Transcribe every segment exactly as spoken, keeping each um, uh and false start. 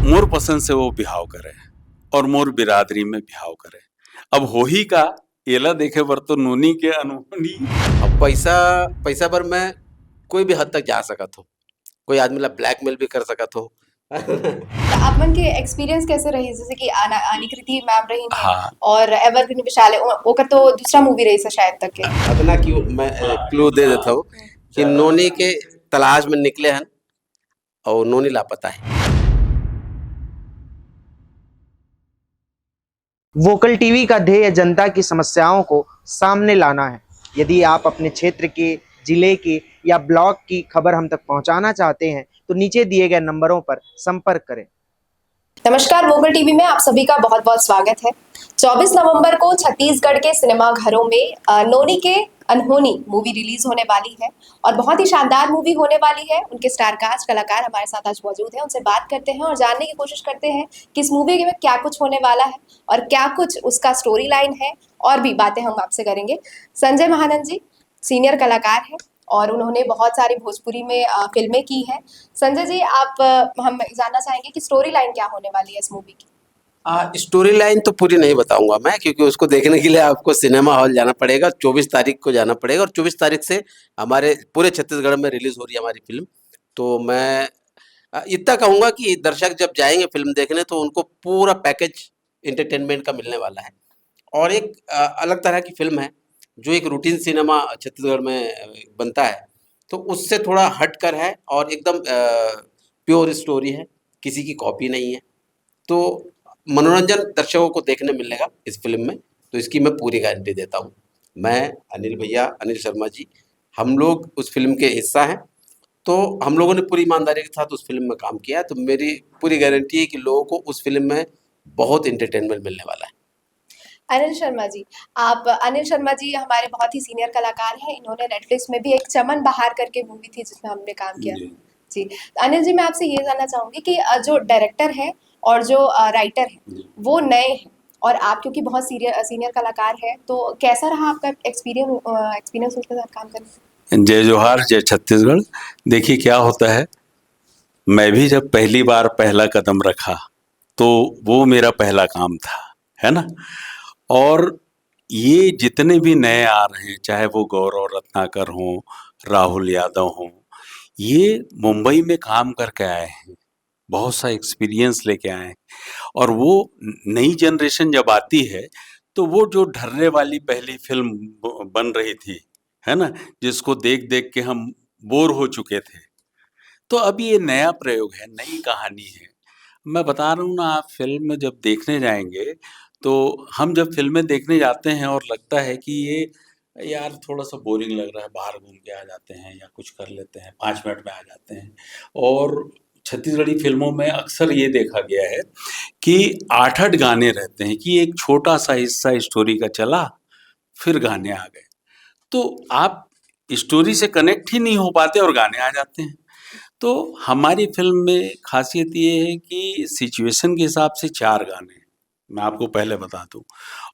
मोर पसंद से वो बिहाव करे और मोर बिरादरी में बिहाव करे। अब होही का, एला देखे बर तो नोनी के अनहोनी। अब पैसा, पैसा बर मैं कोई भी हद तक जा सकत हो, कोई आदमी ला ब्लैकमेल भी कर सकत हो। तो आप मन के एक्सपीरियंस कैसे रही, जैसे कि आना अनिकृति मैम रही हैं हाँ। और एवरग्रीन विशाल है, ओ- ओकर तो दूसरा मूवी रही है शायद तक के। अतना कि मैं क्लू दे देता हूँ कि नोनी के तलाश में निकले हन और नोनी लापता है। वोकल टीवी का ध्येय जनता की समस्याओं को सामने लाना है। यदि आप अपने क्षेत्र के, जिले के या ब्लॉक की खबर हम तक पहुंचाना चाहते हैं तो नीचे दिए गए नंबरों पर संपर्क करें। नमस्कार, वोकल टीवी में आप सभी का बहुत बहुत स्वागत है। चौबीस नवंबर को छत्तीसगढ़ के सिनेमा घरों में अ, नोनी के अनहोनी मूवी रिलीज होने वाली है और बहुत ही शानदार मूवी होने वाली है। उनके स्टार कास्ट कलाकार हमारे साथ आज मौजूद हैं, उनसे बात करते हैं और जानने की कोशिश करते हैं कि इस मूवी में क्या कुछ होने वाला है और क्या कुछ उसका स्टोरी लाइन है, और भी बातें हम आपसे करेंगे। संजय महानंद जी सीनियर कलाकार हैं और उन्होंने बहुत सारी भोजपुरी में अ, फिल्में की हैं। संजय जी, आप अ, हम जानना चाहेंगे कि स्टोरी लाइन क्या होने वाली है इस मूवी की? स्टोरी लाइन तो पूरी नहीं बताऊंगा मैं, क्योंकि उसको देखने के लिए आपको सिनेमा हॉल जाना पड़ेगा, चौबीस तारीख को जाना पड़ेगा। और चौबीस तारीख से हमारे पूरे छत्तीसगढ़ में रिलीज हो रही है हमारी फिल्म। तो मैं अ, इतना कहूंगा कि दर्शक जब जाएंगे फिल्म देखने तो उनको पूरा पैकेज एंटरटेनमेंट का मिलने वाला है। और एक अ, अलग तरह की फिल्म है, जो एक रूटीन सिनेमा छत्तीसगढ़ में अ, बनता है, तो उससे थोड़ा हट कर है और एकदम प्योर स्टोरी है, किसी की कॉपी नहीं है। तो मनोरंजन दर्शकों को देखने मिलेगा इस फिल्म में, तो इसकी मैं पूरी गारंटी देता हूँ। मैं, अनिल भैया, अनिल शर्मा जी, हम लोग उस फिल्म के हिस्सा हैं। तो हम लोगों ने पूरी ईमानदारी के साथ उस फिल्म में काम किया है, तो मेरी पूरी गारंटी है कि लोगों को उस फिल्म में बहुत एंटरटेनमेंट मिलने वाला है। अनिल शर्मा जी, आप अनिल शर्मा जी हमारे बहुत ही सीनियर कलाकार हैं। इन्होंने नेटफ्लिक्स में भी एक चमन बहार करके मूवी थी जिसमें हमने काम किया। जी। जी, अनिल जी, मैं आपसे ये जानना चाहूंगी कि अ, जो डायरेक्टर है और जो राइटर है, जी। वो नए हैं और आप क्योंकि बहुत सीनियर सीनियर कलाकार हैं, तो कैसा रहा आपका एक्सपीरियंस एक्सपीरियंस उनके साथ काम करना? जय जोहार, जय छत्तीसगढ़। देखिए क्या होता है, मैं भी जब पहली बार पहला कदम रखा तो वो मेरा पहला काम था, है ना। और ये जितने भी नए आ रहे हैं, चाहे वो गौरव रत्नाकर हों, राहुल यादव हों, ये मुंबई में काम करके आए हैं, बहुत सा एक्सपीरियंस लेके आए हैं। और वो नई जनरेशन जब आती है तो वो जो ढर्रे वाली पहली फिल्म ब- बन रही थी, है ना, जिसको देख देख के हम बोर हो चुके थे, तो अब ये नया प्रयोग है, नई कहानी है। मैं बता रहा हूँ ना, आप फिल्म जब देखने जाएंगे तो हम जब फिल्में देखने जाते हैं और लगता है कि ये यार थोड़ा सा बोरिंग लग रहा है, बाहर घूम के आ जाते हैं या कुछ कर लेते हैं, पाँच मिनट में आ जाते हैं। और छत्तीसगढ़ी फिल्मों में अक्सर ये देखा गया है कि आठ आठ गाने रहते हैं, कि एक छोटा सा हिस्सा स्टोरी का चला, फिर गाने आ गए, तो आप स्टोरी से कनेक्ट ही नहीं हो पाते और गाने आ जाते हैं। तो हमारी फिल्म में खासियत ये है कि सिचुएशन के हिसाब से चार गाने हैं, मैं आपको पहले बता दूं।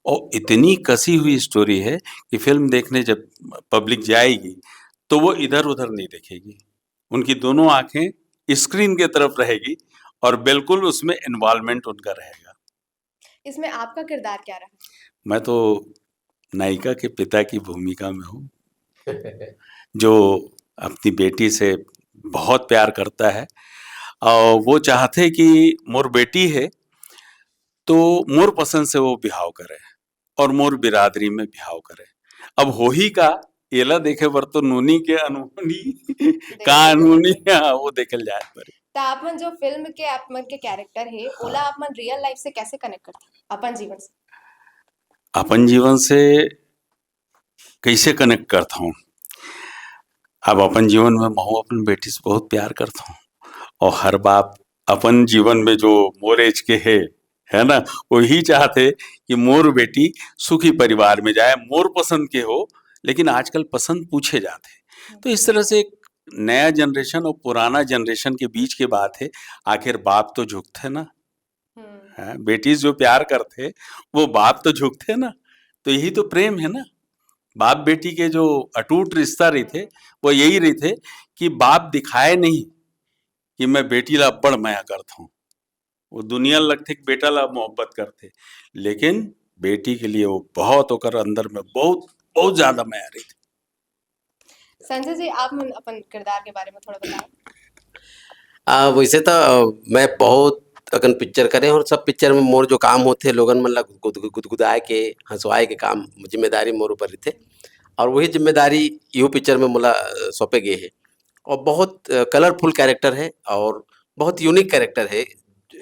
और इतनी कसी हुई स्टोरी है कि फिल्म देखने जब पब्लिक जाएगी तो वो इधर उधर नहीं देखेगी, उनकी दोनों आंखें स्क्रीन के तरफ रहेगी और बिल्कुल उसमें इन्वॉल्वमेंट उनका रहेगा। इसमें आपका किरदार क्या रहा? मैं तो नायिका के पिता की भूमिका में हूँ, जो अपनी बेटी से बहुत प्यार करता है और वो चाहते कि मोर बेटी है तो मोर पसंद से वो बिहाव करे और मोर बिरादरी में बिहाव करे। अब होही का, एला देखे बर तो नोनी के अनहोनी का अनहोनी, हाँ, वो देखल जाए पर। तो आप मन जो फिल्म के आप मन के कैरेक्टर है, ओला आप मन रियल लाइफ से कैसे कनेक्ट करते हैं अपन जीवन से? अपन जीवन से कैसे कनेक्ट करता हूँ? अब अपन जीवन में महू अपन बेटी से बहुत प्यार करता हूँ और हर बाप अपन जीवन में जो मोर एज के है, है ना, वही चाहते कि मोर बेटी सुखी परिवार में जाए, मोर पसंद के हो, लेकिन आजकल पसंद पूछे जाते हैं। तो इस तरह से एक नया जनरेशन और पुराना जनरेशन के बीच की बात है। आखिर बाप तो झुकते ना, हम्म। हैं, बेटी जो प्यार करते वो बाप तो झुकते ना। तो यही तो प्रेम है ना, बाप बेटी के जो अटूट रिश्ता रही थे, वो यही रही थे कि बाप दिखाए नहीं कि मैं बेटी ला बड़ मया करता हूँ, वो दुनिया लगथे कि बेटा ला मोहब्बत करथे, लेकिन बेटी के लिए वो बहुत, ओकर अंदर में बहुत, बहुत ज्यादा मया रहिथे। संजय जी, आप मन अपन किरदार के बारे में थोड़ा बताओ। आ, वैसे तो, अ, मैं बहुत अकन पिक्चर करे हँव अउ सब पिक्चर में मोर जो काम होथे, लोगन मन ला गुद-, गुद-, गुदगुदाए के, हँसवाए के काम, जिम्मेदारी मोर ऊपर रहिथे। अउ वही जिम्मेदारी इहू पिक्चर में मोला, अ, सौंपे गे हे। अउ बहुत, अ, colourful character हे अउ बहुत unique character हे।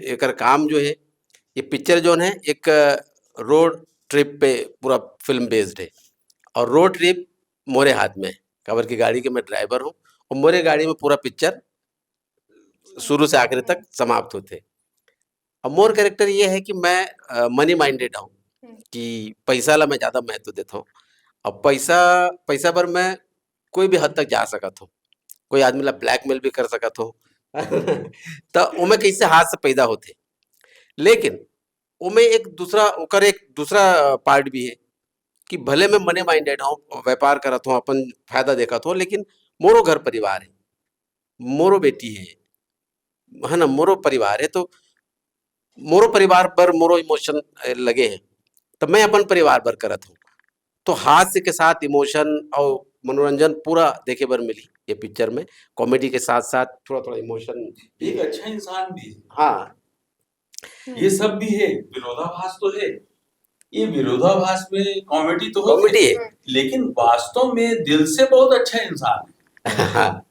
एकर काम जो हे, ये पिक्चर जोन हे, एक, अ, road trip पे पूरा film based हे। अउ road trip मोरे हाथ में हे, काबर कि गाड़ी के मैं driver हँव अउ मोरे गाड़ी में पूरा पिक्चर शुरू से आखिरी तक समाप्त होथे। अब मोर character ये हे कि मैं, अ, money minded हँव, हम्म। कि पैसा ला मैं ज्यादा महत्व देथँव। अब पैसा, पैसा बर मैं कोई भी हद तक जा सकत हँव, कोई आदमी ला blackmail भी कर सकत हँव। त ओमे कइसे हास्य पैदा होथे, लेकिन ओमे एक दूसरा, ओकर एक दूसरा part भी हे कि भले मैं money minded हँव, व्यापार करत हँव, अपन फायदा देखत हँव, लेकिन मोरो घर परिवार हे, मोरो बेटी हे, है ना, मोरो परिवार हे, तो मोरो परिवार बर मोरो emotion, अ, लगे हे, त मैं अपन परिवार बर करत हँव। तो हास्य के साथ emotion अउ मनोरंजन पूरा देखे बर मिली ये पिक्चर में। Comedy के साथ-साथ थोड़ा-थोड़ा emotion भी एक हे। अच्छा इंसान भी हे। हाँ। हम्म। ये सब भी हे, विरोधाभास तो हे। ये विरोधाभास में comedy तो होथे, comedy हे। हम्म। लेकिन वास्तव में दिल से बहुत अच्छा इंसान हे।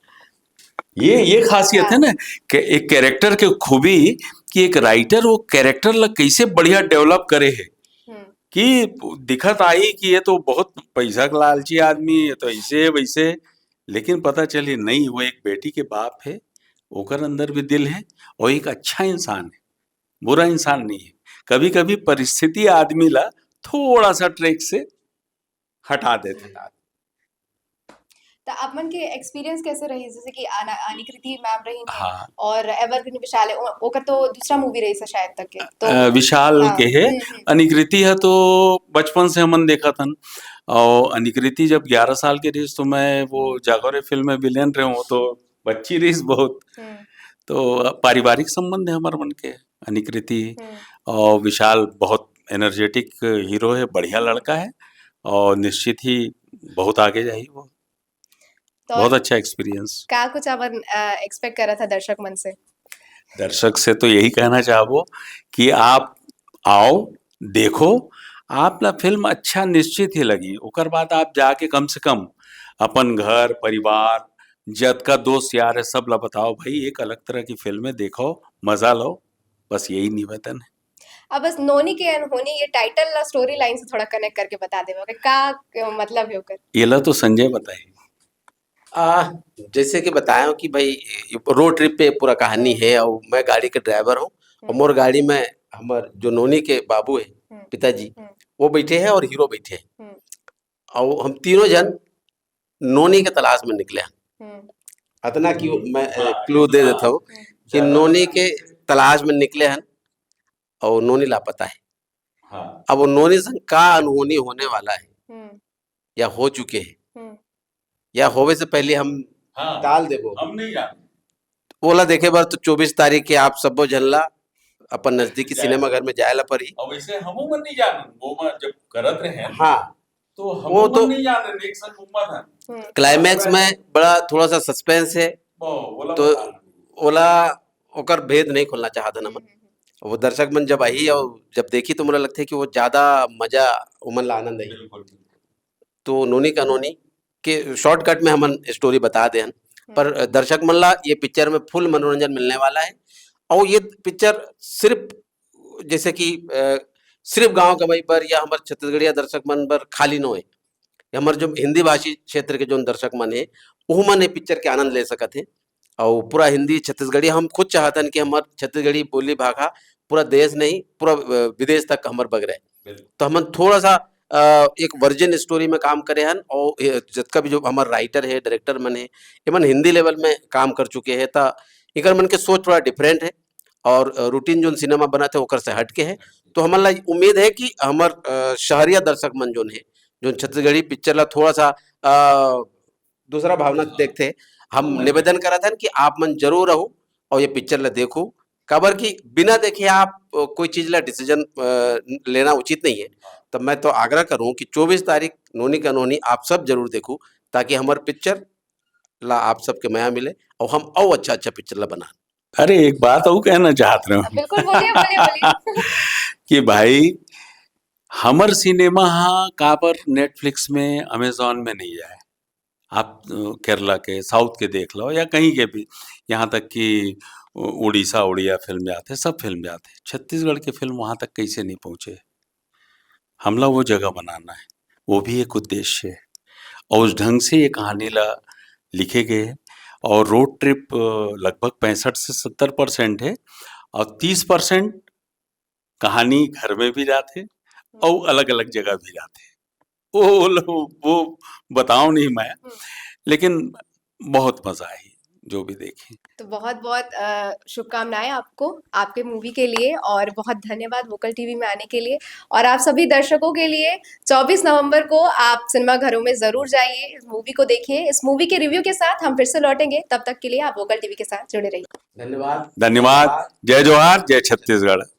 ये, ये खासियत हे हाँ। ना कि एक character के खूबी कि एक writer वो character ला कइसे बढ़िया develop करे हे हम्म। कि दिखत आही कि ये तो बहुत पैसा के लालची आदमी हे, ये तो अइसे हे, वइसे हे, लेकिन पता चलही नहीं, वो एक बेटी के बाप हे, ओकर अंदर भी दिल हे अउ एक अच्छा इंसान हे, बुरा इंसान नहीं हे। कभी-कभी परिस्थिति आदमी ला थोड़ा सा track से हटा देथे। त आप मन के experience कइसे रहिस? जइसे कि अना-, अनिकृति ma'am रहिन हे हाँ। अउ Evergreen विशाल हे, ओ-, ओकर तो दूसरा movie रहिस हे शायद तक के। तो अ, विशाल हाँ, के हे, हम्म, हम्म। अनिकृति ह तो बचपन से हमन देखत हन, अउ अनिकृति जब ग्यारह साल के रहिस तो मैं वो जागो रे film में villain रहेंव, वो तो बच्ची रहिस बहुत। हम्म। तो पारिवारिक संबंध हे हमर मन के, अनिकृति हम्म। अउ विशाल बहुत energetic hero हे, बढ़िया लड़का हे अउ निश्चित ही बहुत आगे जाही वो। तो बहुत अच्छा experience। का कुछ अपन, अ, expect करत हव दर्शक मन से? दर्शक से तो यही कहना चाहबो कि आप आओ, देखो, आप ला film अच्छा निश्चित ही लगही। ओकर बाद आप जाके कम से कम अपन घर, परिवार, जतका दोस्त यार हे, सब ला बताओ, "भाई, एक अलग तरह की film हे, देखो, मजा लो।" बस यही निवेदन हे। अब बस नोनी के अनहोनी ये title ला story line से थोड़ा connect करके बता देवव, का, का मतलब हे ओकर? एला तो संजय बताही। आ, जइसे कि बताएंव कि भाई, ये road trip पे पूरा कहानी हे अउ मैं गाड़ी के driver हँव अउ हम्म। मोर गाड़ी में हमर जो नोनी के बाबू हे, हम्म। पिताजी, हम्म। वो बइठे हे अउ hero बइठे हे। हम्म। अउ हम तीनों झन नोनी के तलाश में निकले हन। हम्म। अतना कि मैं, अ, clue दे देथँव हम्म। कि नोनी के तलाश में निकले हन अउ नोनी लापता हे। हाँ। अब वो नोनी संग का अनहोनी होने वाला हे हम्म। या हो चुके हे हम्म। या होवे से पहले हम हाँ। टाल देबो। हम नहीं जानन। ओला देखे बर तो चौबीस तारीख के आप सब्बो झन ला अपन नजदीकी जाए। सिनेमा घर में जाए ला पड़ही। अब वैसे हमू मन नहीं जानन, वो मन जब करत रहे हैं, हाँ। तो हमू वो मन तो नहीं जानन, एक संग घूमत हन। हम्म। Climax में बड़ा थोड़ा सा suspense हे, वो, ओला तो बता दो। ओला, ओकर भेद नहीं खोलना चाहत हन हमन। हम्म, हम्म, हम्म। वो दर्शक मन जब आही अउ जब देखही तो मोला लगथे कि वो ज्यादा मजा ओमन ला आनंद आही। बिल्कुल, बिल्कुल। तो नोनी का नोनी के shortcut में हमन story बता दे हन, हम्म। पर दर्शक मन ला ये पिक्चर में full मनोरंजन मिलने वाला हे। अउ ये पिक्चर सिर्फ जैसे कि, अ, सिर्फ गांव गंवई बर या हमर छत्तीसगढ़िया दर्शक मन बर खाली नो हे, हमर जो हिंदी भाषी क्षेत्र के जोन दर्शक मन हे, उहू मन ये पिक्चर के आनंद ले सकत हे। अउ पूरा हिंदी छत्तीसगढ़ी, हम खुद चाहतन कि हमर छत्तीसगढ़ी बोली भाखा पूरा देश नहीं, पूरा, अ, विदेश तक हमर बगरे। बिल्कुल। तो हमन थोड़ा सा, अ, एक virgin story में काम करे हन, अउ ये जतका भी जो हमर writer हे, director मन हे, एमन हिंदी level में काम कर चुके हे, त इकर मन के सोच थोड़ा different हे, अउ, अ, routine जोन सिनेमा बनत हे, ओकर से हट के हे। तो हमन ला उम्मीद हे कि हमर, अ, शहरिया दर्शक मन जोन हे, जोन छत्तीसगढ़ी पिक्चर ला थोड़ा सा, अ, दूसरा भावना से देखथे, हम निवेदन करत हन कि आप मन जरूर आहू अउ ये पिक्चर ला देखू। काबर कि बिना देखे आप, अ, कोई चीज ला डिसीजन, अ, लेना उचित नहीं है। तो मैं तो आग्रह करूँ कि चौबीस तारीख नोनी का नोनी आप सब जरूर देखू, ताकि हमर पिक्चर ला आप सबके मया मिले और हम अउ अच्छा-अच्छा पिक्चर ला बनान। अरे, एक बात अउ कहना चाहत रहे हूँ। बिल्कुल, बोलिए, बोलिए, बोलिए। कि भाई, हमर सिनेमा हा काबर Netflix में, Amazon में नहीं आए? आप, अ, केरला के, साउथ के देख लो या कहीं के भी, यहाँ तक कि उ-, उड़ीसा, उड़िया फिल्म जाथे, सब फिल्म जाथे। छत्तीसगढ़ के फिल्म वहाँ तक कैसे नहीं पहुँचे? हमला वो जगह बनाना है, वो भी एक उद्देश्य है। और उस ढंग से ये कहानी ला लिखे गए हैं। और रोड ट्रिप, अ, लगभग पैंसठ से सत्तर परसेंट है और तीस परसेंट कहानी घर में भी जाथे और अलग-अलग जगह भी जाथे। वो, वो लो-, वो बताओ नहीं मैं, हम्म। लेकिन बहुत मजा आई, जो भी देखे। तो बहुत-बहुत, अ, शुभकामनाएं आपको, आपके मूवी के लिए, और बहुत धन्यवाद वोकल टीवी में आने के लिए। और आप सभी दर्शकों के लिए, चौबीस नवंबर को आप सिनेमा घरों में जरूर जाइए, इस मूवी को देखिए। इस मूवी के रिव्यू के साथ हम फिर से लौटेंगे, तब तक के लिए आप वोकल टीवी के साथ जुड़े रहिए। धन्यवाद। धन्यवाद। जय जोहार, जय छत्तीसगढ़।